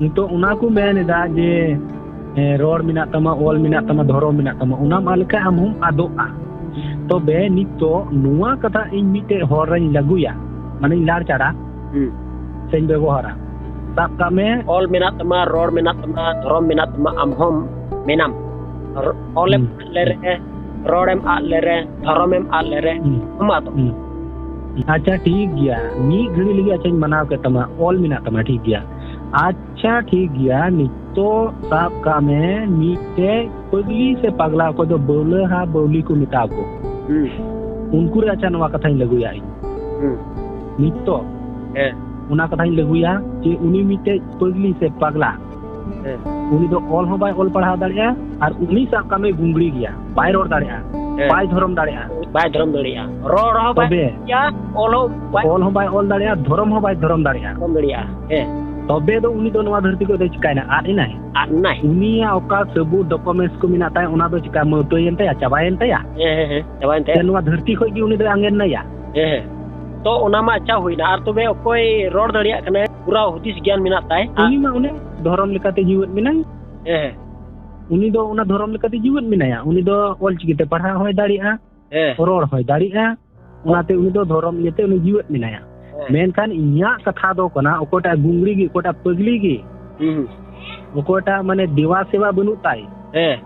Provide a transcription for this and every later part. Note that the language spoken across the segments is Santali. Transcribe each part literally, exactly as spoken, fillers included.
ᱱᱤᱛᱚᱜ ᱚᱱᱟ ᱠᱚ ᱢᱮᱱ ᱮᱫᱟ ᱡᱮ, ᱮ, ᱨᱚᱲ ᱢᱮᱱᱟᱜ ᱛᱟᱢᱟ, ᱚᱞ ᱢᱮᱱᱟᱜ ᱛᱟᱢᱟ, ᱫᱷᱚᱨᱚᱢ ᱢᱮᱱᱟᱜ ᱛᱟᱢᱟ, ᱚᱱᱟᱢ ᱟᱫ ᱞᱮᱠᱷᱟᱱ ᱟᱢ ᱦᱚᱸᱢ ᱟᱫᱚᱜᱼᱟ᱾ ᱛᱚᱵᱮ ᱱᱤᱛᱚᱜ ᱱᱚᱣᱟ ᱠᱟᱛᱷᱟ ᱤᱧ ᱢᱤᱫᱴᱮᱡ ᱦᱚᱨ ᱨᱮᱧ ᱞᱟᱹᱜᱩᱭᱟ, ᱢᱟᱱᱮᱧ ᱞᱟᱲ ᱪᱟᱲᱟ, ᱦᱩᱸ᱾ ᱥᱮᱧ ᱵᱮᱵᱚᱦᱟᱨᱟ᱾ ᱥᱟᱵ ᱠᱟᱜ ᱢᱮ, ᱚᱞ ᱢᱮᱱᱟᱜ ᱛᱟᱢᱟ, ᱨᱚᱲ ᱢᱮᱱᱟᱜ ᱛᱟᱢᱟ, ᱫᱷᱚᱨᱚᱢ ᱢᱮᱱᱟᱜ ᱛᱟᱢᱟ, ᱟᱢ ᱦᱚᱸᱢ ᱢᱮᱱᱟᱢ᱾ ᱨ-, ᱚᱞᱮᱢ ᱦᱩᱸ᱾ ᱟᱫ ᱞᱮᱨᱮ, ᱨᱚᱲᱮᱢ ᱟᱫ ᱞᱮᱨᱮ, ᱫᱷᱚᱨᱚᱢᱮᱢ ᱟᱫ ᱞᱮᱨᱮ, ᱦᱩᱸ᱾ ᱟᱢ ᱟᱫᱚᱜ᱾ ᱦᱩᱸ᱾ ᱟᱪᱪᱷᱟ, ᱴᱷᱤᱠ ᱜᱮᱭᱟ, ᱢᱤᱫ ᱜᱷᱟᱹᱲᱤ ᱞᱟᱹᱜᱤᱫ ᱟᱪᱪᱷᱟᱧ ᱢᱟᱱᱟᱣ ᱠᱮᱫ ᱛᱟᱢᱟ, ᱚᱞ ᱢᱮᱱᱟᱜ ᱛᱟᱢᱟ, ᱴᱷᱤᱠ ᱜᱮᱭᱟ᱾ ᱟᱪᱪᱷᱟ, ᱴᱷᱤᱠ ᱜᱮᱭᱟ, ᱱᱤᱛᱚᱜ ᱥᱟᱵ ᱠᱟᱜ ᱢᱮ ᱢᱤᱫᱴᱮᱡ ᱯᱟᱹᱜᱽᱞᱤ ᱥᱮ ᱯᱟᱜᱽᱞᱟ, ᱚᱠᱚᱭ ᱫᱚ ᱵᱟᱹᱣᱞᱟᱹ ᱦᱟ ᱵᱟᱹᱣᱞᱤ ᱠᱚ ᱢᱮᱛᱟ ᱠᱚ, ᱦᱩᱸ᱾ ᱩᱱᱠᱩ ᱨᱮ ᱟᱪᱪᱷᱟ ᱱᱚᱣᱟ ᱠᱟᱛᱷᱟᱧ ᱞᱟᱹᱜᱩᱭᱟ ᱤᱧ᱾ ᱦᱩᱸ᱾ ᱱᱤᱛᱚᱜ ᱦᱮᱸ᱾ ᱚᱱᱟ ᱠᱟᱛᱷᱟᱧ ᱞᱟᱹᱜᱩᱭᱟ ᱡᱮ ᱩᱱᱤ ᱢᱤᱫᱴᱮᱡ ᱯᱟᱹᱜᱽᱞᱤ ᱥᱮ ᱯᱟᱜᱽᱞᱟ, ᱦᱮᱸ᱾ ᱩᱱᱤ ᱫᱚ ᱚᱞ ᱦᱚᱸ ᱵᱟᱭ ᱚᱞ ᱯᱟᱲᱦᱟᱣ ᱫᱟᱲᱮᱭᱟᱜᱼᱟ, ᱟᱨ ᱩᱱᱤ ᱥᱟᱵ ᱠᱟᱜ ᱢᱮ ᱜᱩᱝᱜᱲᱤ ᱜᱮᱭᱟ, ᱵᱟᱭ ᱨᱚᱲ ᱫᱟᱲᱮᱭᱟᱜᱼᱟ, ᱦᱮᱸ᱾ ᱵᱟᱭ ᱫᱷᱚᱨᱚᱢ ᱫᱟᱲᱮᱭᱟᱜᱼᱟ᱾ ᱵᱟᱭ ᱫᱷᱚᱨᱚᱢ ᱫᱟᱲᱮᱭᱟᱜᱼᱟ, ᱨᱚᱲ ᱦᱚᱸ ᱵᱟᱭ ᱛᱚᱵᱮ ᱫᱟᱲᱮᱭᱟᱜᱼᱟ, ᱚᱞ ᱦᱚᱸ ᱵᱟᱭ ᱚᱞ ᱦᱚᱸ ᱵᱟᱭ ᱫᱷᱚᱨᱚᱢ ᱫᱟᱲᱮᱭᱟᱜᱼᱟ᱾ ᱫᱷᱚᱨᱚᱢ ᱫᱟᱲᱮᱭᱟᱜᱼᱟ, ᱦᱮᱸ᱾ ᱛᱚᱵᱮ ᱫᱚ ᱩᱱᱤ ᱫᱚ ᱱᱚᱣᱟ ᱫᱷᱟᱹᱨᱛᱤ ᱠᱷᱚᱡ ᱫᱚ ᱪᱤᱠᱟᱭᱱᱟ? ᱟᱫ ᱮᱱᱟᱭ᱾ ᱟᱫ ᱮᱱᱟᱭ᱾ ᱩᱱᱤᱭᱟᱜ ᱚᱠᱟ ᱥᱟᱹᱵᱩᱛ documents ᱠᱚ ᱢᱮᱱᱟᱜ ᱛᱟᱭ, ᱚᱱᱟ ᱫᱚ ᱪᱤᱠᱟ ᱢᱟᱹᱣᱛᱟᱹᱭᱮᱱ ᱛᱟᱭᱟ, ᱪᱟᱵᱟᱭᱮᱱ ᱛᱟᱭᱟ? ᱦᱮᱸ, ᱦᱮᱸ, ᱦᱮᱸ, ᱪᱟᱵᱟᱭᱮᱱ ᱛᱟᱭᱟ᱾ ᱥᱮ ᱱᱚᱣᱟ ᱫᱷᱟᱹᱨᱛᱤ ᱠᱷᱚᱡ ᱜᱮ ᱩᱱᱤ ᱫᱚᱭ ᱟᱸᱜᱮᱱ ᱱᱟᱭᱟ? ᱦᱮᱸ, ᱦᱮᱸ᱾ ᱛᱚ ᱚᱱᱟ ᱢᱟ ᱟᱪᱪᱷᱟ ᱦᱩᱭᱱᱟ, ᱟᱨ ᱛᱚᱵᱮ ᱚᱠᱚᱭ ᱨᱚᱲ ᱫᱟᱲᱮᱭᱟᱜ ᱠᱟᱱᱟᱭ, ᱯᱩᱨᱟ ᱦᱩᱫᱤᱥ ᱜᱮᱭᱟᱱ ᱢᱮᱱᱟᱜ ᱛᱟᱭ? ᱩᱱᱤ ᱢᱟ ᱚᱱᱮ ᱫᱷᱚᱨᱚᱢ ᱞᱮᱠᱟᱛᱮ ᱡᱤᱣᱮᱫ ᱢᱮᱱᱟᱭ᱾ ᱦᱮᱸ, ᱦᱮᱸ᱾ ᱩᱱᱤ ᱫᱚ ᱚᱱᱟ ᱫᱷᱚᱨᱚᱢ ᱞᱮᱠᱟᱛᱮ ᱡᱤᱣᱮᱫ ᱢᱮᱱᱟᱭᱟ᱾ ᱩᱱᱤ ᱫᱚ ᱚᱞ ᱪᱤᱠᱤ ᱛᱮ ᱯᱟᱲᱦᱟᱣ ᱦᱚᱸᱭ ᱫᱟᱲᱮᱭᱟᱜᱼᱟ, ᱦᱮᱸ᱾ ᱨᱚᱲ ᱦᱚᱸᱭ ᱫᱟᱲᱮᱭᱟᱜᱼᱟ᱾ ᱚᱱᱟᱛᱮ ᱩᱱᱤ ᱫᱚ ᱫᱷᱚᱨᱚᱢ ᱤᱭᱟᱹᱛᱮ ᱩᱱᱤ ᱡᱤᱣᱮᱫ ᱢᱮᱱᱟᱭᱟ᱾ ᱦᱮᱸ᱾ ᱢᱮᱱᱠᱷᱟᱱ ᱤᱧᱟᱹᱜ ᱠᱟᱛᱷᱟ ᱫᱚ ᱠᱟᱱᱟ, ᱚᱠᱚᱭᱴᱟᱜ ᱜᱩᱝᱜᱲᱤ ᱜᱮ, ᱚᱠᱚᱭᱴᱟᱜ ᱯᱟᱹᱜᱽᱞᱤ ᱜᱮ, ᱦᱩᱸ, ᱦᱩᱸ᱾ ᱚᱠᱚᱭᱴᱟᱜ ᱢᱟᱱᱮ ᱫᱮᱣᱟ ᱥᱮᱵᱟ ᱵᱟᱹᱱᱩᱜ ᱛᱟᱭ, ᱦᱮᱸ᱾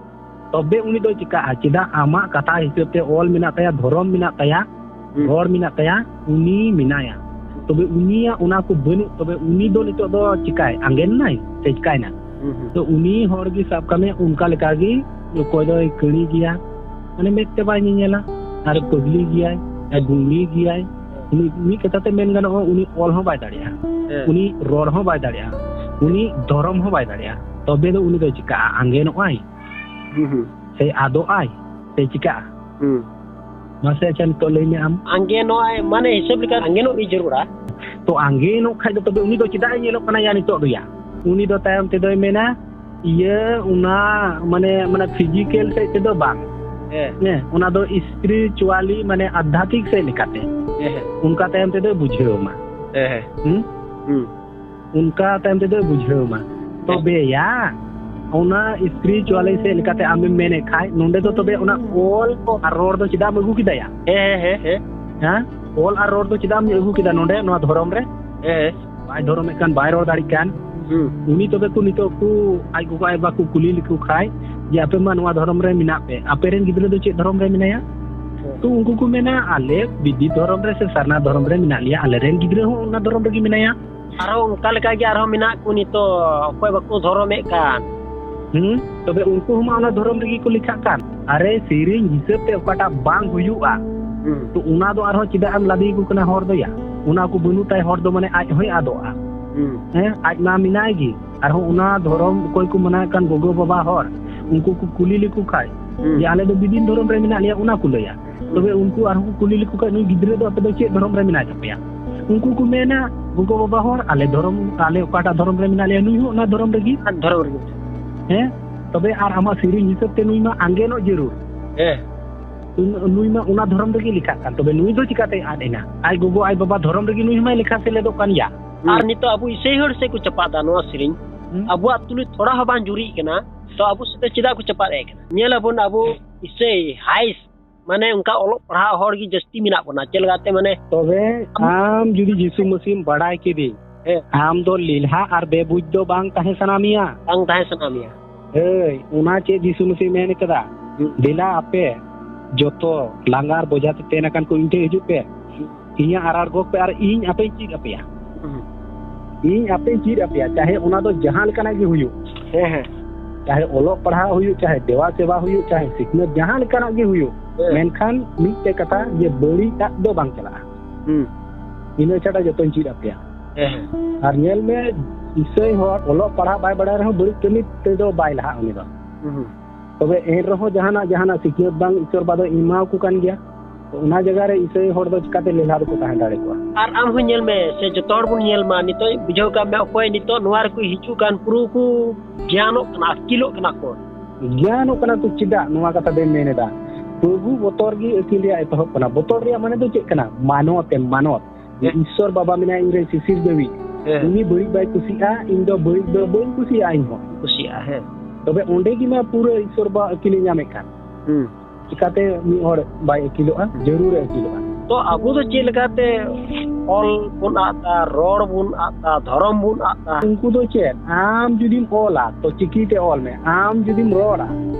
ᱛᱚᱵᱮ ᱩᱱᱤ ᱫᱚ ᱪᱤᱠᱟᱜᱼᱟ? ᱪᱮᱫᱟᱜ ᱟᱢᱟᱜ ᱠᱟᱛᱷᱟ ᱦᱤᱥᱟᱹᱵ ᱛᱮ ᱚᱞ ᱢᱮᱱᱟᱜ ᱛᱟᱭᱟ, ᱫᱷᱚᱨᱚᱢ ᱢᱮᱱᱟᱜ ᱛᱟᱭᱟ, ᱦᱩᱸ᱾ ᱨᱚᱲ ᱢᱮᱱᱟᱜ ᱛᱟᱭᱟ, ᱩᱱᱤ ᱢᱮᱱᱟᱭᱟ᱾ ᱛᱚᱵᱮ ᱩᱱᱤᱭᱟᱜ ᱚᱱᱟ ᱠᱚ ᱵᱟᱹᱱᱩᱜ, ᱛᱚᱵᱮ ᱩᱱᱤ ᱫᱚ ᱱᱤᱛᱚᱜ ᱫᱚ ᱪᱤᱠᱟᱭ, ᱟᱸᱜᱮᱱ ᱱᱟᱭ ᱥᱮ ᱪᱤᱠᱟᱭᱱᱟ? ᱦᱩᱸ, ᱦᱩᱸ᱾ ᱛᱚ ᱩᱱᱤ ᱦᱚᱲ ᱜᱮ ᱥᱟᱵ ᱠᱟᱜ ᱢᱮ, ᱚᱱᱠᱟ ᱞᱮᱠᱟ ᱜᱮ ᱚᱠᱚᱭ ᱫᱚᱭ ᱠᱟᱹᱬᱤ ᱜᱮᱭᱟ, ᱢᱟᱱᱮ ᱢᱮᱫ ᱛᱮ ᱵᱟᱭ ᱧᱮᱧᱮᱞᱟ, ᱟᱨ ᱯᱟᱹᱜᱽᱞᱤ ᱜᱮᱭᱟᱭ, ᱟᱨ ᱜᱩᱝᱜᱲᱤ ᱜᱮᱭᱟᱭ᱾ ᱩᱱᱤ ᱢᱤᱫ ᱠᱟᱛᱷᱟ ᱛᱮ ᱢᱮᱱ ᱜᱟᱱᱚᱜᱼᱟ, ᱩᱱᱤ ᱚᱞ ᱦᱚᱸ ᱵᱟᱭ ᱫᱟᱲᱮᱭᱟᱜᱼᱟ, ᱦᱮᱸ᱾ ᱩᱱᱤ ᱨᱚᱲ ᱦᱚᱸ ᱵᱟᱭ ᱫᱟᱲᱮᱭᱟᱜᱼᱟ, ᱩᱱᱤ ᱫᱷᱚᱨᱚᱢ ᱦᱚᱸ ᱵᱟᱭ ᱫᱟᱲᱮᱭᱟᱜᱼᱟ᱾ ᱛᱚᱵᱮ ᱫᱚ ᱩᱱᱤ ᱫᱚ ᱪᱤᱠᱟᱜᱼᱟ? ᱟᱸᱜᱮᱱᱚᱜᱼᱟᱭ? ᱦᱩᱸ, ᱦᱩᱸ᱾ ᱥᱮ ᱟᱫᱚᱜ ᱟᱭ? ᱥᱮ ᱪᱤᱠᱟᱜᱼᱟ? ᱦᱩᱸ᱾ ᱢᱟᱥᱮ ᱟᱪᱪᱷᱟ, ᱱᱤᱛᱚᱜ ᱞᱟᱹᱭ ᱢᱮ ᱟᱢ᱾ ᱟᱸᱜᱮᱱᱚᱜᱼᱟᱭ, ᱢᱟᱱᱮ ᱦᱤᱥᱟᱹᱵ ᱞᱮᱠᱟ ᱟᱸᱜᱮᱱᱚᱜ ᱜᱮ ᱡᱟᱹᱨᱩᱲᱟ᱾ ᱛᱚ ᱟᱸᱜᱮᱱᱚᱜ ᱠᱷᱟᱡ ᱫᱚ ᱛᱚᱵᱮ ᱩᱱᱤ ᱫᱚ ᱪᱮᱫᱟᱜ ᱮ ᱧᱮᱞᱚᱜ ᱠᱟᱱᱟ ᱭᱟ ᱱᱤᱛᱚᱜ ᱫᱚ ᱭᱟ? ᱩᱱᱤ ᱫᱚ ᱛᱟᱭᱚᱢ ᱛᱮᱫᱚᱭ ᱢᱮᱱᱟ, ᱤᱭᱟᱹ, ᱚᱱᱟ, ᱢᱟᱱᱮ, ᱢᱟᱱᱮ, physical ᱥᱮᱫ ᱛᱮᱫᱚ ᱵᱟᱝ᱾ ᱦᱮᱸ᱾ ᱦᱮᱸ, ᱚᱱᱟ ᱫᱚ spiritually, ᱢᱟᱱᱮ, ᱟᱫᱷᱭᱟᱛᱢᱤᱠ ᱥᱮᱫ ᱞᱮᱠᱟᱛᱮ᱾ ᱦᱮᱸ, ᱦᱮᱸ᱾ ᱚᱱᱠᱟ ᱛᱟᱭᱚᱢ ᱛᱮᱫᱚᱭ ᱵᱩᱡᱷᱟᱹᱣ ᱢᱟ᱾ ᱦᱮᱸ, ᱦᱮᱸ᱾ ᱦᱩᱸ? ᱦᱩᱸ᱾ ᱚᱱᱠᱟ ᱛᱟᱭᱚᱢ ᱛᱮᱫᱚ ᱵᱩᱡᱷᱟᱹᱣ ᱢᱟ᱾ ᱛᱚᱵᱮᱭᱟ, ᱚᱱᱟ spirituality ᱥᱮᱫ ᱞᱮᱠᱟᱛᱮ ᱟᱢᱮᱢ ᱢᱮᱱᱮᱫ ᱠᱷᱟᱡ, ᱱᱚᱰᱮ ᱫᱚ ᱛᱚᱵᱮ ᱚᱱᱟ ᱚᱞ ᱟᱨ ᱨᱚᱲ ᱫᱚ ᱪᱮᱫᱟᱜ ᱮᱢ ᱟᱹᱜᱩ ᱠᱮᱫᱟᱭᱟ? ᱦᱮᱸ, ᱦᱮᱸ, ᱦᱮᱸ, ᱦᱮᱸ᱾ ᱦᱮᱸ? ᱚᱞ ᱟᱨ ᱨᱚᱲ ᱫᱚ ᱪᱮᱫᱟᱜ ᱮᱢ ᱟᱹᱜᱩ ᱠᱮᱫᱟ ᱱᱚᱰᱮ, ᱱᱚᱣᱟ ᱫᱷᱚᱨᱚᱢ ᱨᱮ? ᱦᱮᱸ, ᱦᱮᱸ᱾ ᱵᱟᱭ ᱫᱷᱚᱨᱚᱢᱮᱫ ᱠᱟᱱ, ᱵᱟᱭ ᱨᱚᱲ ᱫᱟᱲᱮᱜ ᱠᱟᱱ᱾ ᱦᱩᱸ᱾ ᱩᱱᱤ ᱛᱚᱵᱮ ᱠᱚ ᱱᱤᱛᱚᱜ ᱠᱚ ᱟᱡ ᱜᱚᱜᱚ ᱟᱡ ᱵᱟᱵᱟ ᱠᱚ ᱠᱩᱞᱤ ᱞᱮᱠᱚ ᱠᱷᱟᱡ ᱡᱮ, "ᱟᱯᱮ ᱢᱟ ᱱᱚᱣᱟ ᱫᱷᱚᱨᱚᱢ ᱨᱮ ᱢᱮᱱᱟᱜ ᱯᱮ, ᱟᱯᱮ ᱨᱮᱱ ᱜᱤᱫᱽᱨᱟᱹ ᱫᱚ ᱪᱮᱫ ᱫᱷᱚᱨᱚᱢ ᱨᱮ ᱢᱮᱱᱟᱭᱟ?" ᱛᱚ ᱩᱱᱠᱩ ᱠᱚ ᱢᱮᱱᱟ, "ᱟᱞᱮ ᱵᱤᱫᱤ ᱫᱷᱚᱨᱚᱢ ᱨᱮ ᱥᱮ ᱥᱟᱨᱱᱟ ᱫᱷᱚᱨᱚᱢ ᱨᱮ ᱢᱮᱱᱟᱜ ᱞᱮᱭᱟ, ᱟᱞᱮ ᱨᱮᱱ ᱜᱤᱫᱽᱨᱟᱹ ᱦᱚᱸ ᱚᱱᱟ ᱫᱷᱚᱨᱚᱢ ᱨᱮᱜᱮ ᱢᱮᱱᱟᱭᱟ᱾" ᱟᱨᱦᱚᱸ ᱚᱱᱠᱟ ᱞᱮᱠᱟ ᱜᱮ ᱟᱨᱦᱚᱸ ᱢᱮᱱᱟᱜ ᱠᱚ ᱱᱤᱛᱚᱜ, ᱚᱠᱚᱭ ᱵᱟᱠᱚ ᱫᱷᱚᱨᱚᱢᱮᱫ ᱠᱟᱱ᱾ ᱦᱩᱸ, ᱛᱚᱵᱮ ᱩᱱᱠᱩ ᱦᱚᱸᱢᱟ ᱚᱱᱟ ᱫᱷᱚᱨᱚᱢ ᱨᱮᱜᱮ ᱠᱚ ᱞᱮᱠᱷᱟᱜ ᱠᱟᱱ᱾ ᱟᱨᱮ, ᱥᱮᱨᱮᱧ ᱦᱤᱥᱟᱹᱵ ᱛᱮ ᱚᱠᱟᱴᱟᱜ ᱵᱟᱝ ᱦᱩᱭᱩᱜᱼᱟ, ᱦᱩᱸ᱾ ᱛᱚ ᱚᱱᱟ ᱫᱚ ᱟᱨᱦᱚᱸ ᱪᱮᱫᱟᱜ ᱮᱢ ᱞᱟᱫᱮ ᱟᱠᱚ ᱠᱟᱱᱟ ᱦᱚᱲ ᱫᱚᱭᱟ? ᱚᱱᱟ ᱠᱚ ᱵᱟᱹᱱᱩᱜ ᱛᱟᱭ ᱦᱚᱲ ᱫᱚ, ᱢᱟᱱᱮ ᱟᱡ ᱦᱚᱸᱭ ᱟᱫᱚᱜᱼᱟ᱾ ᱦᱩᱸ᱾ ᱦᱮᱸ, ᱟᱡ ᱢᱟ ᱢᱮᱱᱟᱭ ᱜᱮ᱾ ᱟᱨᱦᱚᱸ ᱚᱱᱟ ᱫᱷᱚᱨᱚᱢ ᱚᱠᱚᱭ ᱠᱚ ᱢᱟᱱᱟᱣᱮᱫ ᱠᱟᱱ ᱜᱚᱜᱚ ᱵᱟᱵᱟ ᱦᱚᱲ, ᱩᱱᱠᱩ ᱠᱚ ᱠᱩᱞᱤ ᱞᱮᱠᱚ ᱠᱷᱟᱡ ᱦᱩᱸ᱾ ᱡᱮ, "ᱟᱞᱮ ᱫᱚ ᱵᱤᱫᱤᱱ ᱫᱷᱚᱨᱚᱢ ᱨᱮ ᱢᱮᱱᱟᱜ ᱞᱮᱭᱟ", ᱚᱱᱟ ᱠᱚ ᱞᱟᱹᱭᱟ᱾ ᱛᱚᱵᱮ ᱩᱱᱠᱩ ᱟᱨᱦᱚᱸ ᱠᱚ ᱠᱩᱞᱤ ᱞᱮᱠᱚ ᱠᱷᱟᱡ, "ᱱᱩᱭ ᱜᱤᱫᱽᱨᱟᱹ ᱫᱚ ᱟᱯᱮ ᱫᱚ ᱪᱮᱫ ᱫᱷᱚᱨᱚᱢ ᱨᱮ ᱢᱮᱱᱟᱭ ᱛᱟᱯᱮᱭᱟ?" ᱩᱱᱠᱩ ᱠᱚ ᱢᱮᱱᱟ, "ᱜᱚᱜᱚ ᱵᱟᱵᱟ ᱦᱚᱲ, ᱟᱞᱮ ᱫᱷᱚᱨᱚᱢ, ᱟᱞᱮ ᱚᱠᱟᱴᱟᱜ ᱫᱷᱚᱨᱚᱢ ᱨᱮ ᱢᱮᱱᱟᱜ ᱞᱮᱭᱟ, ᱱᱩᱭ ᱦᱚᱸ ᱚᱱᱟ ᱫᱷᱚᱨᱚᱢ ᱨᱮᱜᱮ᱾" ᱟᱨ ᱫᱷᱚᱨᱚᱢ ᱨᱮᱜᱮ᱾ ᱦᱮᱸ, ᱛᱚᱵᱮ ᱟᱨ ᱟᱢᱟᱜ ᱥᱮᱨᱮᱧ ᱦᱤᱥᱟᱹᱵ ᱛᱮ ᱱᱩᱭ ᱢᱟ ᱟᱸᱜᱮᱱᱚᱜ ᱡᱟᱹᱨᱩᱲ᱾ ᱦᱮᱸ᱾ ᱩᱱ-, ᱱᱩᱭ ᱢᱟ ᱚᱱᱟ ᱫᱷᱚᱨᱚᱢ ᱨᱮᱜᱮ ᱞᱮᱠᱷᱟᱜ ᱠᱟᱱ, ᱛᱚᱵᱮ ᱱᱩᱭ ᱫᱚ ᱪᱤᱠᱟᱛᱮᱭ ᱟᱫ ᱮᱱᱟ? ᱟᱡ ᱜᱚᱜᱚ ᱟᱡ ᱵᱟᱵᱟ ᱫᱷᱚᱨᱚᱢ ᱨᱮᱜᱮ ᱱᱩᱭ ᱦᱚᱸᱢᱟᱭ ᱞᱮᱠᱷᱟ ᱥᱮᱞᱮᱫᱚᱜ ᱠᱟᱱ ᱜᱮᱭᱟ᱾ ᱟᱨ ᱱᱤᱛᱚᱜ ᱟᱵᱚ ᱤᱥᱟᱹᱭ ᱦᱚᱲ ᱥᱮᱫ ᱠᱚ ᱪᱟᱯᱟᱫ ᱫᱟ ᱱᱚᱣᱟ ᱥᱮᱨᱮᱧ᱾ ᱦᱩᱸ᱾ ᱟᱵᱚᱣᱟᱜ ᱛᱩᱞᱩᱡ ᱛᱷᱚᱲᱟ ᱦᱚᱸ ᱵᱟᱝ ᱡᱩᱨᱤᱜ ᱠᱟᱱᱟ, ᱛᱚ ᱟᱵᱚ ᱥᱮᱫ ᱫᱚ ᱪᱮᱫᱟᱜ ᱠᱚ ᱪᱟᱯᱟᱫ ᱮᱫ ᱠᱟᱱᱟ? ᱧᱮᱞ ᱟᱵᱚᱱ ᱟᱵᱚ ᱤᱥᱟᱹᱭ ᱦᱟᱭ, ᱢᱟᱱᱮ ᱚᱱᱠᱟ ᱚᱞᱚᱜ ᱯᱟᱲᱦᱟᱜ ᱦᱚᱲ ᱜᱮ ᱡᱟᱹᱥᱛᱤ ᱢᱮᱱᱟᱜ ᱵᱚᱱᱟ᱾ ᱪᱮᱫ ᱞᱮᱠᱟᱛᱮ ᱢᱟᱱᱮ ᱛᱚᱵᱮ ᱟᱢ ᱡᱩᱫᱤ ᱡᱤᱥᱩ ᱢᱟᱹᱥᱤᱢ ᱵᱟᱲᱟᱭ ᱠᱮᱫᱮ, ᱦᱮᱸ᱾ ᱟᱢ ᱫᱚ ᱞᱮᱞᱦᱟ ᱟᱨ ᱵᱮᱵᱩᱡ ᱫᱚ ᱵᱟᱝ ᱛᱟᱦᱮᱸ ᱥᱟᱱᱟ ᱢᱮᱭᱟ᱾ ᱵᱟᱝ ᱛᱟᱦᱮᱸ ᱥᱟᱱᱟ ᱢᱮᱭᱟ᱾ ᱦᱳᱭ, ᱚᱱᱟ ᱪᱮᱫ ᱡᱤᱥᱩ ᱢᱟᱹᱥᱤ ᱢᱮᱱ ᱠᱟᱫᱟ? ᱦᱩᱸ᱾ ᱫᱮᱞᱟ ᱟᱯᱮ ᱡᱚᱛᱚ ᱞᱟᱸᱜᱟ ᱟᱨ ᱵᱚᱡᱷᱟ ᱛᱮ ᱛᱮᱱ ᱟᱠᱟᱱ ᱠᱚ, ᱤᱧ ᱴᱷᱮᱱ ᱦᱤᱡᱩᱜ ᱯᱮ, ᱤᱧᱟᱹᱜ ᱟᱨᱟᱲ ᱜᱚᱜ ᱯᱮ ᱟᱨ ᱤᱧ ᱟᱯᱮᱧ ᱪᱮᱫ ᱟᱯᱮᱭᱟ᱾ ᱦᱩᱸ᱾ ᱤᱧ ᱟᱯᱮᱧ ᱪᱮᱫ ᱟᱯᱮᱭᱟ, ᱪᱟᱦᱮ ᱚᱱᱟ ᱫᱚ ᱡᱟᱦᱟᱸ ᱞᱮᱠᱟᱱᱟᱜ ᱜᱮ ᱦᱩᱭᱩᱜ, ᱦᱮᱸ, ᱦᱮᱸ᱾ ᱪᱟᱦᱮ ᱚᱞᱚᱜ ᱯᱟᱲᱦᱟᱜ ᱦᱩᱭᱩᱜ, ᱪᱟᱦᱮ ᱫᱮᱣᱟ ᱥᱮᱵᱟ ᱦᱩᱭᱩᱜ, ᱪᱟᱦᱮ ᱥᱤᱠᱷᱱᱟᱹᱛ, ᱡᱟᱦᱟᱸ ᱞᱮᱠᱟᱱᱟᱜ ᱜᱮ ᱦᱩᱭᱩᱜ, ᱦᱮᱸ᱾ ᱢᱮᱱᱠᱷᱟᱱ ᱢᱤᱫᱴᱮᱡ ᱠᱟᱛᱷᱟ, ᱡᱮ ᱵᱟᱹᱲᱤᱡ ᱟᱜ ᱫᱚ ᱵᱟᱝ ᱪᱟᱞᱟᱜᱼᱟ᱾ ᱦᱩᱸ᱾ ᱤᱱᱟᱹ ᱪᱷᱟᱰᱟ ᱡᱚᱛᱚᱧ ᱪᱮᱫ ᱟᱯᱮᱭᱟ᱾ ᱦᱮᱸ, ᱦᱮᱸ᱾ ᱟᱨ ᱧᱮᱞ ᱢᱮ, ᱤᱥᱟᱹᱭ ᱦᱚᱲ ᱚᱞᱚᱜ ᱯᱟᱲᱦᱟᱜ ᱵᱟᱭ ᱵᱟᱲᱟᱭ ᱨᱮᱦᱚᱸ ᱵᱟᱹᱲᱤᱡ ᱠᱟᱹᱢᱤ ᱛᱮᱫᱚ ᱵᱟᱭ ᱞᱟᱦᱟᱜᱼᱟ ᱩᱱᱤ ᱫᱚ᱾ ᱦᱩᱸ᱾ ᱛᱚᱵᱮ ᱮᱱ ᱨᱮᱦᱚᱸ ᱡᱟᱦᱟᱱᱟᱜ, ᱡᱟᱦᱟᱱᱟᱜ ᱥᱤᱠᱷᱱᱟᱹᱛ ᱵᱟᱝ ᱤᱥᱚᱨ ᱵᱟᱫᱚ ᱮᱢᱟᱣᱟᱠᱚ ᱠᱟᱱ ᱜᱮᱭᱟ᱾ ᱛᱚ ᱚᱱᱟ ᱡᱟᱭᱜᱟ ᱨᱮ ᱤᱥᱟᱹᱭ ᱦᱚᱲ ᱫᱚ ᱪᱤᱠᱟᱛᱮ ᱞᱮᱞᱦᱟ ᱫᱚᱠᱚ ᱛᱟᱦᱮᱸ ᱫᱟᱲᱮ ᱠᱚᱜᱼᱟ? ᱟᱨ ᱟᱢ ᱦᱚᱸ ᱧᱮᱞ ᱢᱮ, ᱥᱮ ᱡᱚᱛᱚ ᱦᱚᱲ ᱵᱚᱱ ᱧᱮᱞ ᱢᱟ, ᱱᱤᱛᱚᱜ ᱵᱩᱡᱷᱟᱹᱣ ᱠᱟᱜ ᱢᱮ, ᱚᱠᱚᱭ ᱱᱤᱛᱚᱜ ᱱᱚᱣᱟ ᱨᱮᱠᱚ ᱦᱤᱡᱩᱜ ᱠᱟᱱ, ᱯᱩᱨᱟᱹ ᱠᱚ ᱜᱮᱭᱟᱱᱚᱜ ᱠᱟᱱᱟ, ᱟᱹᱠᱤᱞᱚᱜ ᱠᱟᱱᱟ ᱠᱚ᱾ ᱜᱮᱭᱟᱱᱚᱜ ᱠᱟᱱᱟ ᱠᱚ ᱪᱮᱫᱟᱜ? ᱱᱚᱣᱟ ᱠᱟᱛᱷᱟ ᱫᱚᱧ ᱢᱮᱱ ᱮᱫᱟ, ᱯᱨᱚᱵᱷᱩ ᱵᱚᱛᱚᱨ ᱜᱮ ᱟᱹᱠᱤᱞ ᱨᱮᱭᱟᱜ ᱮᱛᱚᱦᱚᱵ ᱠᱟᱱᱟ᱾ ᱵᱚᱛᱚᱨ ᱨᱮᱭᱟᱜ ᱢᱟᱱᱮ ᱫᱚ ᱪᱮᱫ ᱠᱟᱱᱟ? ᱢᱟᱱᱚᱛ ᱮᱢ, ᱢᱟᱱᱚᱛ᱾ ᱡᱮ ᱦᱮᱸ᱾ ᱤᱥᱥᱚᱨ ᱵᱟᱵᱟ ᱢᱮᱱᱟᱭᱟ, ᱤᱧ ᱨᱮᱱ ᱥᱤᱥᱤᱨ ᱡᱟᱹᱣᱤᱡ, ᱦᱮᱸ᱾ ᱩᱱᱤ ᱵᱟᱹᱲᱤᱡ ᱵᱟᱭ ᱠᱩᱥᱤᱜᱼᱟ, ᱤᱧ ᱫᱚ ᱵᱟᱹᱲᱤᱡ ᱫᱚ ᱵᱟᱹᱧ ᱠᱩᱥᱤᱭᱟᱜᱼᱟ ᱤᱧ ᱦᱚᱸ᱾ ᱠᱩᱥᱤᱭᱟᱜᱼᱟ, ᱦᱮᱸ᱾ ᱛᱚᱵᱮ ᱚᱸᱰᱮ ᱜᱮ ᱢᱟ ᱯᱩᱨᱟᱹ ᱤᱥᱚᱨ ᱵᱟ ᱟᱹᱠᱤᱞᱮ ᱧᱟᱢᱮᱫ ᱠᱟᱱ᱾ ᱦᱩᱸ᱾ ᱪᱤᱠᱟᱛᱮ ᱢᱤᱫ ᱦᱚᱲ ᱵᱟᱭ ᱟᱹᱠᱤᱞᱚᱜᱼᱟ? ᱡᱟᱹᱨᱩᱲᱮ ᱟᱹᱠᱤᱞᱚᱜᱼᱟ᱾ ᱛᱚ ᱟᱵᱚ ᱫᱚ ᱪᱮᱫ ᱞᱮᱠᱟᱛᱮ ᱚᱞ ᱵᱚᱱ ᱟᱫ ᱫᱟ, ᱨᱚᱲ ᱵᱚᱱ ᱟᱫ ᱫᱟ, ᱫᱷᱚᱨᱚᱢ ᱵᱚᱱ ᱟᱫ ᱫᱟ? ᱩᱱᱠᱩ ᱫᱚ ᱪᱮᱫ? ᱟᱢ ᱡᱩᱫᱤᱢ ᱚᱞᱟ, ᱛᱚ ᱪᱤᱠᱤ ᱛᱮ ᱚᱞ ᱢᱮ᱾ ᱟᱢ ᱡᱩᱫᱤᱢ ᱨᱚᱲᱟ,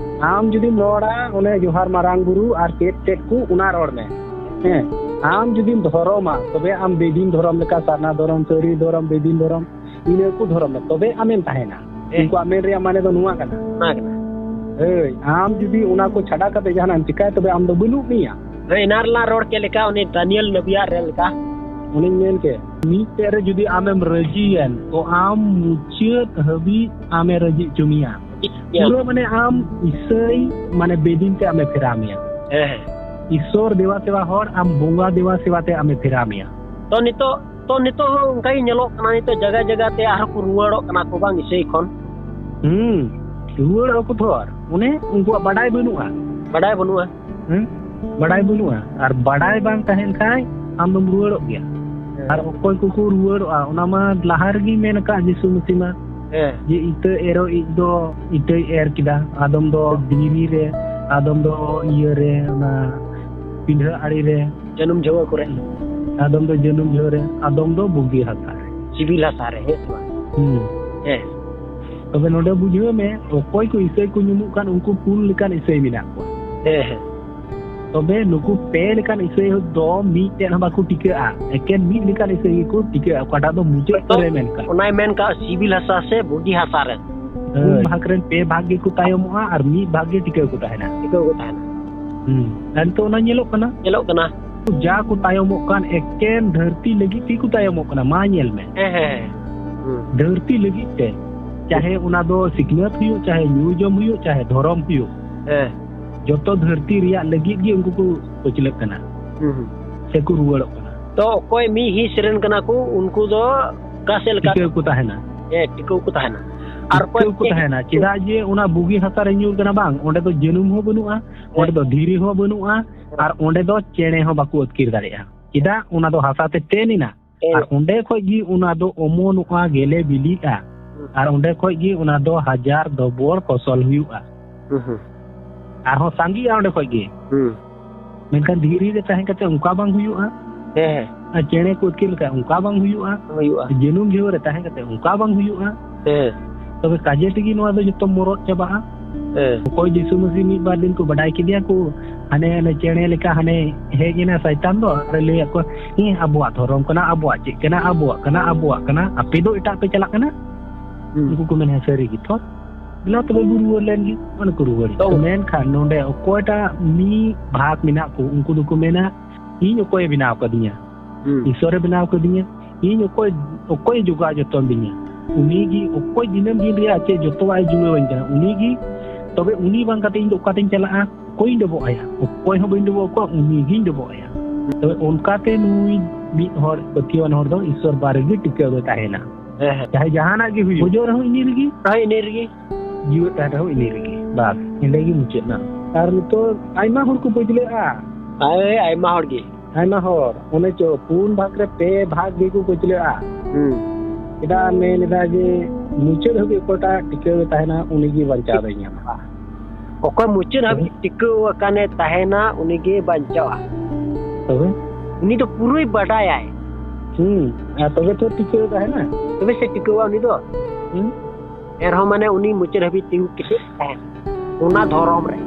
ᱟᱢ ᱡᱩᱫᱤᱢ ᱨᱚᱲᱟ, ᱚᱱᱮ ᱡᱚᱦᱟᱨ ᱢᱟᱨᱟᱝ ᱵᱩᱨᱩ ᱟᱨ ᱪᱮᱫ ᱪᱮᱫ ᱠᱚ, ᱚᱱᱟ ᱨᱚᱲ ᱢᱮ᱾ ᱦᱮᱸ, ᱟᱢ ᱡᱩᱫᱤᱢ ᱫᱷᱚᱨᱚᱢᱟ, ᱛᱚᱵᱮ ᱟᱢ ᱵᱮᱫᱤᱱ ᱫᱷᱚᱨᱚᱢ ᱞᱮᱠᱟ, ᱥᱟᱨᱱᱟ ᱫᱷᱚᱨᱚᱢ, ᱥᱟᱹᱨᱤ ᱫᱷᱚᱨᱚᱢ, ᱵᱮᱫᱤᱱ ᱫᱷᱚᱨᱚᱢ, ᱤᱱᱟᱹ ᱠᱚ ᱫᱷᱚᱨᱚᱢ ᱢᱮ, ᱛᱚᱵᱮ ᱟᱢᱮᱢ ᱛᱟᱦᱮᱱᱟ᱾ ᱦᱮᱸ᱾ ᱩᱱᱠᱩᱣᱟᱜ ᱢᱮᱱ ᱨᱮᱭᱟᱜ ᱢᱟᱱᱮ ᱫᱚ ᱱᱚᱣᱟ ᱠᱟᱱᱟ᱾ ᱚᱱᱟ ᱠᱟᱱᱟ᱾ ᱦᱳᱭ, ᱟᱢ ᱡᱩᱫᱤ ᱚᱱᱟ ᱠᱚ ᱪᱷᱟᱰᱟ ᱠᱟᱛᱮ ᱡᱟᱦᱟᱱᱟᱜ ᱮᱢ ᱪᱤᱠᱟᱭᱟ, ᱛᱚᱵᱮ ᱟᱢ ᱫᱚ ᱵᱟᱹᱱᱩᱜ ᱢᱮᱭᱟ᱾ ᱦᱳᱭ, ᱮᱱᱟᱱ ᱨᱮᱞᱟᱝ ᱨᱚᱲ ᱠᱮᱫ ᱞᱮᱠᱟ, ᱩᱱᱤ ᱫᱟᱱᱤᱭᱮᱞ ᱱᱟᱵᱤᱭᱟᱜ ᱨᱮ ᱞᱮᱠᱟ᱾ ᱚᱱᱮᱧ ᱢᱮᱱ ᱠᱮᱫ, ᱢᱤᱫᱴᱮᱡ ᱨᱮ ᱡᱩᱫᱤ ᱟᱢᱮᱢ ᱨᱟᱹᱡᱤᱭᱮᱱ, ᱛᱚ ᱟᱢ ᱢᱩᱪᱟᱹᱫ ᱦᱟᱹᱵᱤᱡ ᱟᱢᱮ ᱨᱟᱹᱡᱤ ᱦᱚᱪᱚ ᱢᱮᱭᱟ᱾ ᱦᱮᱸ᱾ ᱯᱩᱨᱟᱹ ᱢᱟᱱᱮ ᱟᱢ ᱤᱥᱟᱹᱭ, ᱢᱟᱱᱮ ᱵᱮᱫᱤᱱ ᱛᱮ ᱟᱢᱮ ᱯᱷᱮᱨᱟᱣ ᱢᱮᱭᱟ᱾ ᱦᱮᱸ, ᱦᱮᱸ᱾ ᱤᱥᱚᱨ ᱫᱮᱵᱟ ᱥᱮᱵᱟ ᱦᱚᱲ, ᱟᱢ ᱵᱚᱸᱜᱟ ᱫᱮᱵᱟ ᱥᱮᱵᱟ ᱛᱮ ᱟᱢᱮ ᱯᱷᱮᱨᱟᱣ ᱢᱮᱭᱟ᱾ ᱛᱚ ᱱᱤᱛᱚᱜ, ᱛᱚ ᱱᱤᱛᱚᱜ ᱦᱚᱸ ᱚᱱᱠᱟ ᱜᱮ ᱧᱮᱞᱚᱜ ᱠᱟᱱᱟ, ᱱᱤᱛᱚᱜ ᱡᱟᱭᱜᱟ ᱡᱟᱭᱜᱟ ᱛᱮ ᱟᱨᱦᱚᱸ ᱠᱚ ᱨᱩᱣᱟᱹᱲᱚᱜ ᱠᱟᱱᱟ ᱠᱚ, ᱵᱟᱝ ᱤᱥᱟᱹᱭ ᱠᱷᱚᱱ? ᱦᱩᱸ, ᱨᱩᱣᱟᱹᱲᱚᱜ ᱟᱠᱚ ᱛᱷᱚᱨ, ᱚᱱᱮ ᱩᱱᱠᱩᱣᱟᱜ ᱵᱟᱰᱟᱭ ᱵᱟᱹᱱᱩᱜᱼᱟ᱾ ᱵᱟᱰᱟᱭ ᱵᱟᱹᱱᱩᱜᱼᱟ᱾ ᱦᱮᱸ? ᱵᱟᱰᱟᱭ ᱵᱟᱹᱱᱩᱜᱼᱟ᱾ ᱟᱨ ᱵᱟᱰᱟᱭ ᱵᱟᱝ ᱛᱟᱦᱮᱱ ᱠᱷᱟᱡ ᱟᱢ ᱫᱚᱢ ᱨᱩᱣᱟᱹᱲᱚᱜ ᱜᱮᱭᱟ᱾ ᱦᱮᱸ᱾ ᱟᱨ ᱚᱠᱚᱭ ᱠᱚᱠᱚ ᱨᱩᱣᱟᱹᱲᱚᱜᱼᱟ, ᱚᱱᱟ ᱢᱟ ᱞᱟᱦᱟ ᱨᱮᱜᱮ ᱢᱮᱱ ᱟᱠᱟᱫ ᱡᱤᱥᱩ ᱢᱟᱹᱥᱤ ᱢᱟ, ᱦᱮᱸ᱾ ᱡᱮ ᱤᱛᱟᱹ ᱮᱨᱚᱜ ᱤᱡ ᱫᱚ ᱤᱛᱟᱹᱭ ᱮᱨ ᱠᱮᱫᱟ, ᱟᱫᱚᱢ ᱫᱚ ᱫᱷᱤᱨᱤ ᱨᱮ, ᱟᱫᱚᱢ ᱫᱚ ᱤᱭᱟᱹ ᱨᱮ, ᱚᱱᱟ ᱯᱤᱸᱰᱷᱟᱹ ᱟᱲᱮ ᱨᱮ, ᱡᱟᱹᱱᱩᱢ ᱡᱷᱟᱹᱣᱟᱹ ᱠᱚᱨᱮ᱾ ᱟᱫᱚᱢ ᱫᱚ ᱡᱟᱹᱱᱩᱢ ᱡᱷᱟᱹᱣᱟᱹ ᱨᱮ, ᱟᱫᱚᱢ ᱫᱚ ᱵᱩᱜᱤ ᱦᱟᱥᱟ ᱨᱮ᱾ ᱥᱤᱵᱤᱞ ᱦᱟᱥᱟ ᱨᱮ, ᱦᱮᱸ ᱥᱮ ᱵᱟᱝ? ᱦᱩᱸ᱾ ᱦᱮᱸ᱾ ᱛᱚᱵᱮ ᱱᱚᱰᱮ ᱵᱩᱡᱷᱟᱹᱣ ᱢᱮ, ᱚᱠᱚᱭ ᱠᱚ ᱤᱥᱟᱹᱭ ᱠᱚ ᱧᱩᱢᱩᱜ ᱠᱟᱱ, ᱩᱱᱠᱩ ᱯᱩᱱ ᱞᱮᱠᱟᱱ ᱤᱥᱟᱹᱭ ᱢᱮᱱᱟᱜ ᱠᱚᱣᱟ᱾ ᱦᱮᱸ, ᱦᱮᱸ᱾ ᱛᱚᱵᱮ ᱱᱩᱠᱩ ᱯᱮ ᱞᱮᱠᱟᱱ ᱤᱥᱟᱹᱭ ᱫᱚ ᱢᱤᱫᱴᱮᱱ ᱦᱚᱸ ᱵᱟᱠᱚ ᱴᱤᱠᱟᱹᱜᱼᱟ, ᱮᱠᱮᱱ ᱢᱤᱫ ᱞᱮᱠᱟᱱ ᱤᱥᱟᱹᱭ ᱜᱮᱠᱚ ᱴᱤᱠᱟᱹᱜᱼᱟ, ᱚᱠᱟᱴᱟᱜ ᱫᱚ ᱢᱩᱪᱟᱹᱫ ᱛᱚ, ᱨᱮ ᱢᱮᱱ ᱠᱟᱜ᱾ ᱚᱱᱟᱭ ᱢᱮᱱ ᱠᱟᱜ, ᱥᱤᱵᱤᱞ ᱦᱟᱥᱟ ᱥᱮ ᱵᱩᱜᱤ ᱦᱟᱥᱟ ᱨᱮ᱾ ᱯᱩᱱ ᱦᱳᱭ᱾ ᱵᱷᱟᱜᱽ ᱨᱮᱱ ᱯᱮ ᱵᱷᱟᱜᱽ ᱜᱮᱠᱚ ᱛᱟᱭᱚᱢᱚᱜᱼᱟ ᱟᱨ ᱢᱤᱫ ᱵᱷᱟᱜᱽ ᱜᱮ ᱴᱤᱠᱟᱹᱣ ᱠᱚ ᱛᱟᱦᱮᱱᱟ᱾ ᱴᱤᱠᱟᱹᱣ ᱠᱚ ᱛᱟᱦᱮᱱᱟ᱾ ᱦᱩᱸ᱾ ᱟᱨ ᱱᱤᱛᱚᱜ ᱚᱱᱟ ᱧᱮᱞᱚᱜ ᱠᱟᱱᱟ᱾ ᱧᱮᱞᱚᱜ ᱠᱟᱱᱟ᱾ ᱡᱟ ᱠᱚ ᱛᱟᱭᱚᱢᱚᱜ ᱠᱟᱱ, ᱮᱠᱮᱱ ᱫᱷᱟᱹᱨᱛᱤ ᱞᱟᱹᱜᱤᱫ ᱛᱮᱠᱚ ᱛᱟᱭᱚᱢᱚᱜ ᱠᱟᱱᱟ᱾ ᱢᱟ ᱧᱮᱞ ᱢᱮ᱾ ᱦᱮᱸ, ᱦᱮᱸ, ᱦᱮᱸ᱾ ᱦᱩᱸ᱾ ᱫᱷᱟᱹᱨᱛᱤ ᱞᱟᱹᱜᱤᱫ ᱛᱮ, ᱪᱟᱦᱮ ᱚᱱᱟ ᱫᱚ ᱥᱤᱠᱷᱱᱟᱹᱛ ᱦᱩᱭᱩᱜ, ᱪᱟᱦᱮ ᱧᱩ ᱡᱚᱢ ᱦᱩᱭᱩᱜ, ᱪᱟᱦᱮ ᱫᱷᱚᱨᱚᱢ ᱦᱩᱭᱩᱜ, ᱦᱮᱸ᱾ ᱡᱚᱛᱚ ᱫᱷᱟᱹᱨᱛᱤ ᱨᱮᱭᱟᱜ ᱞᱟᱹᱜᱤᱫ ᱜᱮ ᱩᱱᱠᱩ ᱠᱚ ᱯᱟᱹᱪᱷᱞᱟᱹᱜ ᱠᱟᱱᱟ᱾ ᱦᱩᱸ, ᱦᱩᱸ᱾ ᱥᱮᱠᱚ ᱨᱩᱣᱟᱹᱲᱚᱜ ᱠᱟᱱᱟ᱾ ᱛᱚ ᱚᱠᱚᱭ ᱢᱤᱫ ᱦᱤᱸᱥ ᱨᱮᱱ ᱠᱟᱱᱟ ᱠᱚ, ᱩᱱᱠᱩ ᱫᱚ ᱚᱠᱟ ᱥᱮᱫ ᱞᱮᱠᱟ? ᱴᱤᱠᱟᱹᱣ ᱠᱚ ᱛᱟᱦᱮᱱᱟ᱾ ᱦᱮᱸ, ᱴᱤᱠᱟᱹᱣ ᱠᱚ ᱛᱟᱦᱮᱱᱟ᱾ ᱟᱨ ᱚᱠᱚᱭ ᱴᱤᱠᱟᱹᱣ ᱠᱚ ᱛᱟᱦᱮᱱᱟ᱾ ᱪᱮᱫᱟᱜ ᱡᱮ ᱚᱱᱟ ᱵᱩᱜᱤ ᱦᱟᱥᱟ ᱨᱮ ᱧᱩᱨ ᱠᱟᱱᱟ ᱵᱟᱝ, ᱚᱸᱰᱮ ᱫᱚ ᱡᱟᱹᱱᱩᱢ ᱦᱚᱸ ᱵᱟᱹᱱᱩᱜᱼᱟ, ᱦᱮᱸ᱾ ᱚᱸᱰᱮ ᱫᱚ ᱫᱷᱤᱨᱤ ᱦᱚᱸ ᱵᱟᱹᱱᱩᱜᱼᱟ, ᱦᱮᱸ᱾ ᱟᱨ ᱚᱸᱰᱮ ᱫᱚ ᱪᱮᱬᱮ ᱦᱚᱸ ᱵᱟᱠᱚ ᱟᱹᱛᱠᱤᱨ ᱫᱟᱲᱮᱭᱟᱜᱼᱟ᱾ ᱪᱮᱫᱟᱜ? ᱚᱱᱟ ᱫᱚ ᱦᱟᱥᱟ ᱛᱮ ᱛᱮᱱ ᱮᱱᱟ᱾ ᱟᱨ ᱚᱸᱰᱮ ᱠᱷᱚᱡ ᱜᱮ ᱚᱱᱟ ᱫᱚ ᱚᱢᱚᱱᱚᱜᱼᱟ, ᱜᱮᱞᱮ ᱵᱤᱞᱤᱜᱼᱟ᱾ ᱦᱩᱸ᱾ ᱟᱨ ᱚᱸᱰᱮ ᱠᱷᱚᱡ ᱜᱮ ᱚᱱᱟ ᱫᱚ ᱦᱟᱡᱟᱨ ᱰᱚᱵᱚᱞ ᱯᱷᱚᱥᱚᱞ ᱦᱩᱭᱩᱜᱼᱟ᱾ ᱦᱩᱸ, ᱦᱩᱸ᱾ ᱟᱨᱦᱚᱸ ᱥᱟᱸᱜᱮᱜᱼᱟ ᱚᱸᱰᱮ ᱠᱷᱚᱡ ᱜᱮ᱾ ᱦᱩᱸ᱾ ᱢᱮᱱᱠᱷᱟᱱ ᱫᱷᱤᱨᱤ ᱨᱮ ᱛᱟᱦᱮᱸ ᱠᱟᱛᱮ ᱚᱱᱠᱟ ᱵᱟᱝ ᱦᱩᱭᱩᱜᱼᱟ᱾ ᱦᱮᱸ, ᱦᱮᱸ᱾ ᱟᱨ ᱪᱮᱬᱮ ᱠᱚ ᱟᱹᱛᱠᱤᱨ ᱞᱮᱠᱷᱟᱡ ᱚᱱᱠᱟ ᱵᱟᱝ ᱦᱩᱭᱩᱜᱼᱟ᱾ ᱦᱩᱭᱩᱜᱼᱟ᱾ ᱡᱟᱹᱱᱩᱢ ᱡᱷᱟᱹᱣᱟᱹ ᱨᱮ ᱛᱟᱦᱮᱸ ᱠᱟᱛᱮ ᱚᱱᱠᱟ ᱵᱟᱝ ᱦᱩᱭᱩᱜᱼᱟ᱾ ᱦᱮᱸ᱾ ᱛᱚᱵᱮ ᱠᱟᱡᱮ ᱛᱮᱜᱮ ᱱᱚᱣᱟ ᱫᱚ ᱡᱚᱛᱚ ᱢᱚᱨᱚᱫ ᱪᱟᱵᱟᱜᱼᱟ᱾ ᱦᱮᱸ᱾ ᱚᱠᱚᱭ ᱡᱤᱥᱩ ᱢᱟᱹᱥᱤ ᱢᱤᱫ ᱵᱟᱨ ᱫᱤᱱ ᱠᱚ ᱵᱟᱰᱟᱭ ᱠᱮᱫᱮᱭᱟ ᱠᱚ, ᱦᱟᱱᱮ, ᱦᱟᱱᱮ ᱪᱮᱬᱮ ᱞᱮᱠᱟ ᱦᱟᱱᱮ ᱦᱮᱡ ᱮᱱᱟ ᱥᱟᱭᱛᱟᱱ ᱫᱚ, ᱟᱨᱮ ᱞᱟᱹᱭᱟᱫ ᱠᱚᱣᱟ, "ᱦᱮᱸ, ᱟᱵᱚᱣᱟᱜ ᱫᱷᱚᱨᱚᱢ ᱠᱟᱱᱟ, ᱟᱵᱚᱣᱟᱜ ᱪᱮᱫ ᱠᱟᱱᱟ, ᱟᱵᱚᱣᱟᱜ ᱠᱟᱱᱟ, ᱟᱵᱚᱣᱟᱜ ᱠᱟᱱᱟ, ᱟᱯᱮ ᱫᱚ ᱮᱴᱟᱜ ᱯᱮ ᱪᱟᱞᱟᱜ ᱠᱟᱱᱟ?" ᱦᱩᱸ᱾ ᱩᱱᱠᱩ ᱠᱚ ᱢᱮᱱᱟ, "ᱦᱮᱸ, ᱥᱟᱹᱨᱤ ᱜᱮ ᱛᱚ, ᱫᱮᱞᱟ ᱛᱚᱵᱮ ᱵᱚ ᱨᱩᱣᱟᱹᱲ ᱞᱮᱱ ᱜᱮ", ᱢᱟᱱᱮ ᱠᱚ ᱨᱩᱣᱟᱹᱲ ᱮᱱᱟ᱾ ᱛᱚ ᱢᱮᱱᱠᱷᱟᱱ ᱱᱚᱰᱮ ᱚᱠᱚᱭᱴᱟᱜ ᱢᱤᱫ ᱵᱷᱟᱜᱽ ᱢᱮᱱᱟᱜ ᱠᱚ, ᱩᱱᱠᱩ ᱫᱚᱠᱚ ᱢᱮᱱᱟ, "ᱤᱧ ᱚᱠᱚᱭᱮ ᱵᱮᱱᱟᱣ ᱠᱟᱫᱤᱧᱟ? ᱦᱩᱸ᱾ ᱤᱥᱚᱨᱮ ᱵᱮᱱᱟᱣ ᱠᱟᱫᱤᱧᱟ, ᱤᱧ ᱚᱠᱚᱭ, ᱚᱠᱚᱭᱮ ᱡᱚᱜᱟᱣ ᱡᱚᱛᱚᱱ ᱫᱤᱧᱟ? ᱩᱱᱤ ᱜᱮ ᱚᱠᱚᱭ ᱫᱤᱱᱟᱹᱢ ᱫᱤᱱ ᱨᱮᱭᱟᱜ ᱪᱮᱫ ᱡᱚᱛᱚᱣᱟᱜ ᱮ ᱡᱩᱲᱟᱹᱣᱟᱹᱧ ᱠᱟᱱᱟ, ᱩᱱᱤ ᱜᱮ, ᱛᱚᱵᱮ ᱩᱱᱤ ᱵᱟᱝ ᱠᱟᱛᱮ ᱤᱧ ᱫᱚ ᱚᱠᱟᱛᱤᱧ ᱪᱟᱞᱟᱜᱼᱟ? ᱚᱠᱚᱭᱤᱧ ᱰᱚᱵᱚᱜ ᱟᱭᱟ? ᱚᱠᱚᱭ ᱦᱚᱸ ᱵᱟᱹᱧ ᱰᱚᱵᱚᱜ ᱟᱠᱚᱣᱟ, ᱩᱱᱤ ᱜᱤᱧ ᱰᱚᱵᱚᱜ ᱟᱭᱟ᱾" ᱛᱚᱵᱮ ᱚᱱᱠᱟᱛᱮ ᱱᱩᱭ ᱢᱤᱫ ᱦᱚᱲ, ᱯᱟᱹᱛᱭᱟᱹᱣᱟᱱ ᱦᱚᱲ ᱫᱚ ᱤᱥᱚᱨ ᱵᱟᱨᱮ ᱜᱮ ᱴᱤᱠᱟᱹᱣ ᱮ ᱛᱟᱦᱮᱱᱟ᱾ ᱦᱮᱸ, ᱦᱮᱸ᱾ ᱪᱟᱦᱮ ᱡᱟᱦᱟᱱᱟᱜ ᱜᱮ ᱦᱩᱭᱩᱜ, ᱜᱚᱡᱚᱜ ᱨᱮᱦᱚᱸ ᱤᱱᱟᱹ ᱨᱮᱜᱮ, ᱦᱳᱭ, ᱤᱱᱟᱹ ᱨᱮᱜᱮ᱾ ᱡᱤᱣᱮᱫ ᱛᱟᱦᱮᱱ ᱨᱮᱦᱚᱸ ᱤᱱᱟᱹ ᱨᱮᱜᱮ᱾ ᱵᱟᱥ, ᱮᱸᱰᱮ ᱜᱮ ᱢᱩᱪᱟᱹᱫ ᱮᱱᱟ᱾ ᱟᱨ ᱱᱤᱛᱚᱜ ᱟᱭᱢᱟ ᱦᱚᱲ ᱠᱚ ᱯᱟᱹᱪᱷᱞᱟᱹᱜᱼᱟ᱾ ᱦᱳᱭ, ᱟᱭᱢᱟ ᱦᱚᱲ ᱜᱮ᱾ ᱟᱭᱢᱟ ᱦᱚᱲ, ᱚᱱᱮ ᱪᱚ, ᱯᱩᱱ ᱵᱷᱟᱜᱽ ᱨᱮ ᱯᱮ ᱵᱷᱟᱜᱽ ᱜᱮᱠᱚ ᱯᱟᱹᱪᱷᱞᱟᱹᱜᱼᱟ᱾ ᱦᱩᱸ᱾ ᱪᱮᱫᱟᱜ ᱮᱢ ᱢᱮᱱ ᱮᱫᱟ ᱡᱮ ᱢᱩᱪᱟᱹᱫ ᱦᱟᱹᱵᱤᱡ ᱚᱠᱚᱭᱴᱟᱜ ᱴᱤᱠᱟᱹᱣ ᱮ ᱛᱟᱦᱮᱱᱟ, ᱩᱱᱤ ᱜᱮ ᱵᱟᱧᱪᱟᱣ ᱫᱚᱭ ᱧᱟᱢᱟ᱾ ᱚᱠᱚᱭ ᱢᱩᱪᱟᱹᱫ ᱦᱟᱹᱵᱤᱡ ᱦᱩᱸ᱾ ᱴᱤᱠᱟᱹᱣ ᱟᱠᱟᱱᱮ ᱛᱟᱦᱮᱱᱟ, ᱩᱱᱤ ᱜᱮ ᱵᱟᱧᱪᱟᱣᱟ᱾ ᱛᱚᱵᱮ? ᱩᱱᱤ ᱫᱚ ᱯᱩᱨᱟᱹᱭ ᱵᱟᱰᱟᱭᱟᱭ᱾ ᱦᱩᱸ, ᱟᱨ ᱛᱚᱵᱮ ᱛᱚ ᱴᱤᱠᱟᱹᱣ ᱛᱟᱦᱮᱱᱟ᱾ ᱛᱚᱵᱮ ᱥᱮ ᱴᱤᱠᱟᱹᱣᱟ ᱩᱱᱤ ᱫᱚ᱾ ᱦᱩᱸ᱾ ᱮᱱᱨᱮᱦᱚᱸ ᱢᱟᱱᱮ ᱩᱱᱤ ᱢᱩᱪᱟᱹᱫ ᱦᱟᱹᱵᱤᱡ ᱛᱤᱸᱜᱩ ᱠᱮᱴᱮᱡ ᱛᱟᱦᱮᱱᱟ ᱚᱱᱟ ᱫᱷᱚᱨᱚᱢ ᱨᱮ᱾